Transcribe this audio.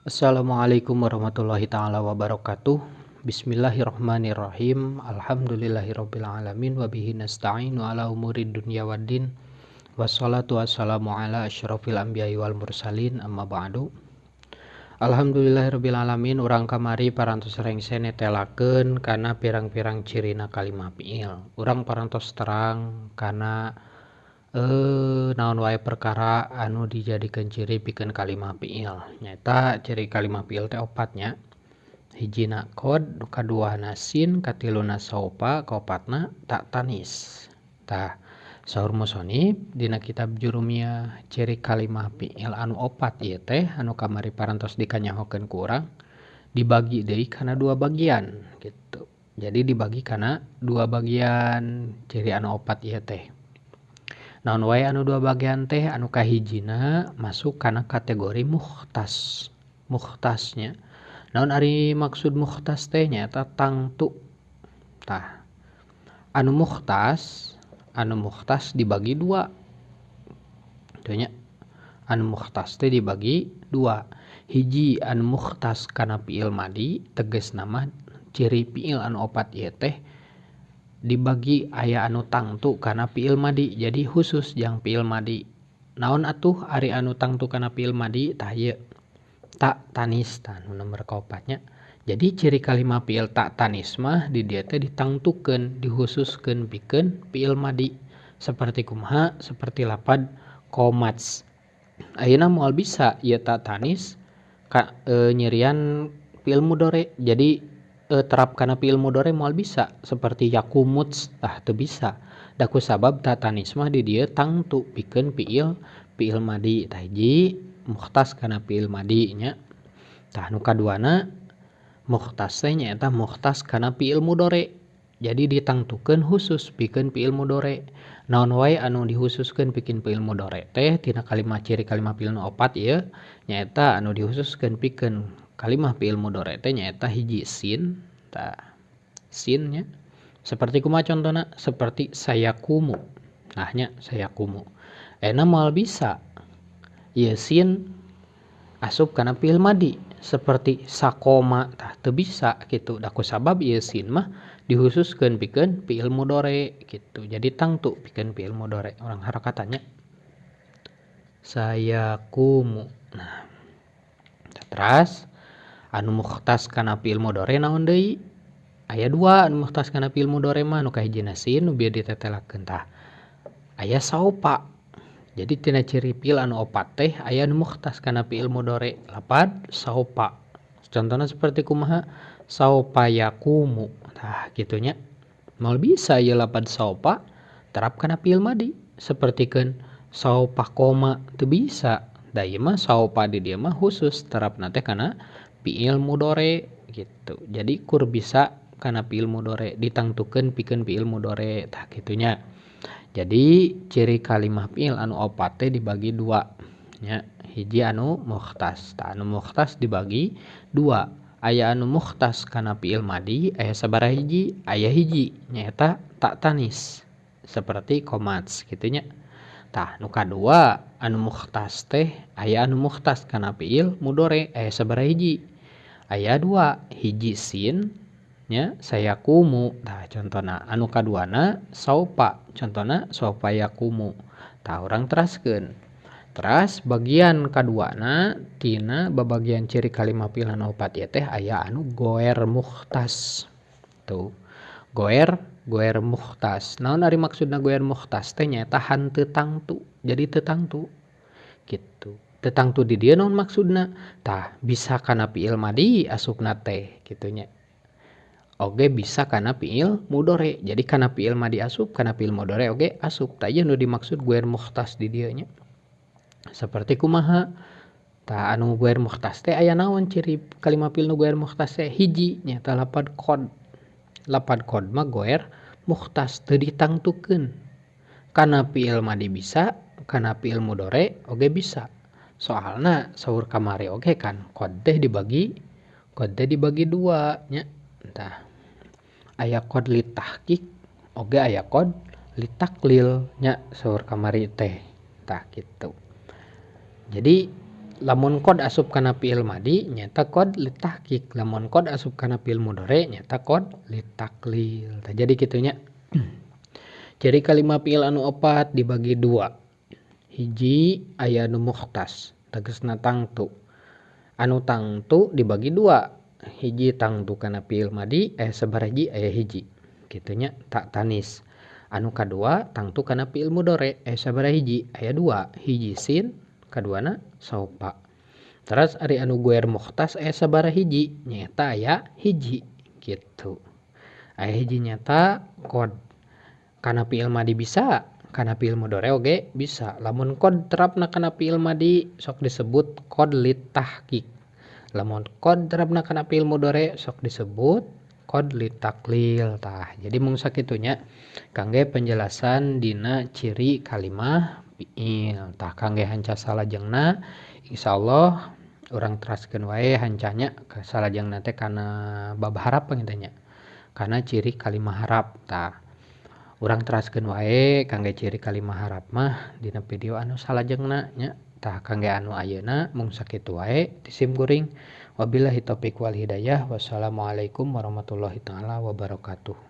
Assalamualaikum warahmatullahi taala wabarakatuh. Bismillahirrahmanirrahim. Alhamdulillahirabbil alamin wa bihi nasta'inu ala umurid dunya waddin. Wassalatu wassalamu ala asyrafil anbiya'i wal mursalin, amma ba'du. Alhamdulillahirabbil alamin. Urang kamari parantos rengse netelakeun kana pirang-pirang cirina kalimah fiil. Urang parantos terang kana naon wae perkara anu dijadikeun ciri pikeun kalimah fiil. Nyaeta ciri kalimah fiil teh opatnya. Hijina qad, kaduana sin, katiluna saupa, kaopatna ta tanis. Tah, saur musonib dina kitab Jurumiyah ciri kalimah fiil anu opat ieu teh anu kamari parantos dikanyahokeun ku urang dibagi deui kana dua bagian gitu. Jadi dibagi kana dua bagian ciri anu opat ieu teh. Naon wae anu dua bagian teh, anu kahijina masuk kana kategori mukhtas. Mukhtasnya. Naon ari maksud mukhtas teh nyaeta tangtu. Tah, anu mukhtas dibagi dua. Teu nya, anu mukhtas teh dibagi dua. Hiji anu mukhtas kana fiil madi, tegasna mah ciri fiil anu opat ieu teh dibagi aya anu tangtu kana fiil madi, jadi khusus jang fiil madi. Naon atuh ari anu tangtu kana fiil madi? Tah ieu ta tanis, tah nu nomor kaopatnya. Jadi ciri kalimah fiil ta tanis mah di dieu teh ditangtukeun, dihususkeun pikeun fiil madi. Seperti kumaha? Seperti lapad qomats. Ayeuna moal bisa ieu ta tanis ka nyirian fiil mudhari. Jadi terap kana fiil mudhari moal bisa, seperti yakumuts, tah teu bisa. Da ku sabab ta tanis mah di dieu tangtu pikeun fiil madi. Tah hiji mukhtas kana fiil madi nya. Tah nu kaduana mukhtas teh nyaeta mukhtas kana fiil mudhari. Jadi ditangtukeun khusus pikeun fiil mudhari. Naon wae anu dihususkeun pikeun fiil mudhari teh tina kalimah ciri kalimah fiil nu opat ieu nyaeta anu dihususkeun pikeun kalimah fiil mudhari teh nyaeta hiji sin, tah sin nya. Seperti kumaha contona? Seperti sayakumu. Nah nya sayakumu. Ayeuna moal bisa ieu sin asup kana fiil madi seperti sakoma, tah teu bisa kitu. Da ku sabab ieu sin mah dihususkeun pikeun fiil mudhari kitu. Jadi tangtu pikeun fiil mudhari urang harakatannya sayakumu. Nah, teras anu mukhtas kana fiil mudhari naon deui? Aya dua anu mukhtas kana fiil mudhari mah, nu kahijina sin nu bieu ditetelakeun tah. Aya saupa. Jadi tina ciri fiil anu opat teh aya anu mukhtas kana fiil mudhari lapad saupa. Contohna seperti kumaha? Saupa yakumu. Tah kitu nya. Moal bisa ieu lapad saupa terap kana fiil madi sapertikeun saupa koma, teu bisa. Da ieu mah saupa di dieu mah khusus terapna teh kana fiil mudhari gitu. Jadi kur bisa kana fiil mudhari ditangtukeun pikeun fiil mudhari tah kitu nya. Jadi ciri kalimah fiil anu opat teh dibagi dua nya. Hiji anu mukhtas, tah anu mukhtas dibagi dua. Aya anu mukhtas kana fiil madi aya sabaraha hiji? Aya hiji nyaeta ta tanis seperti qomats kitu nya. Tah nu kadua anu mukhtas teh aya anu mukhtas kana fiil mudhari aya sabaraha hiji? Aya dua, hiji sin nya sayakumu, tah contona. Anu kaduana saupa, contona saupa yakumu. Tah urang teraskeun. Teras bagian kaduana tina babagian ciri kalimah fiil anu opat ieu teh aya anu goer mukhtas. Tuh, goer mukhtas. Naon ari maksudna goer mukhtas teh nyaeta hanteu tangtu. Jadi teu tangtu kitu. Teu tangtu di dieu naon maksudna? Tah bisa kana fiil madi asupna teh kitu nya. Oge bisa kana fiil mudhari. Jadi kana fiil madi asup, kana fiil mudhari oge asup. Tah ieu nu dimaksud goer mukhtas di dieu nya. Seperti kumaha? Tah anu goer mukhtas teh aya naon ciri kalimah fiil nu goer mukhtas teh? Hiji nyaeta lapad qad. Lapad qad mah goer mukhtas teu ditangtukeun. Kana fiil madi bisa, kana fiil mudhari oge bisa. Soalna saur kamari oge kan qad teh dibagi dua nya. Tah aya qad litahqiq oge aya qad litaklil nya saur kamari teh. Tah kitu. Jadi Lamun qad asup kana fi'il madi nyaeta qad litahqiq, lamun qad asup kana fi'il mudhari nyaeta qad litaklil. Tah jadi kitu nya. Ciri kalimah fi'il anu opat dibagi dua. Hiji aya anu mukhtas tegasna tangtu. Anu tangtu dibagi dua. Hiji tangtu kana fi'il madi aya sabaraha hiji aya hiji. Kitu nya tak tanis. Anu kadua tangtu kana fi'il mudhari aya sabaraha hiji aya dua. Hiji sin kaduana saupa. Terus ari anu guer mukhtas aya sabaraha hiji nyaeta aya hiji kitu. Aya hiji nyata qad. Kana fi'il madi bisa, kana fi'il mudhari oge bisa. Lamun qad terapna kana fi'il madi sok disebut qad litahqiq. Lamun qad terapna kana fi'il mudhari sok disebut qad litaklil. Tah, jadi mung sakitunya kangge penjelasan dina ciri kalimah fi'il. Tah kangge hanca salajengna insyaallah urang teraskeun wae hancanya salajengna teh kana bab harap panginten nya. Kana ciri kalimah harap. Tah urang teraskeun wae kangge ciri kalimah harap mah dina video anu salajengna nya. Tah kangge anu ayeuna mung sakitu wae ti sim kuring. Wabillahi taufik wal hidayah. Wassalamualaikum warahmatullahi taala wabarakatuh.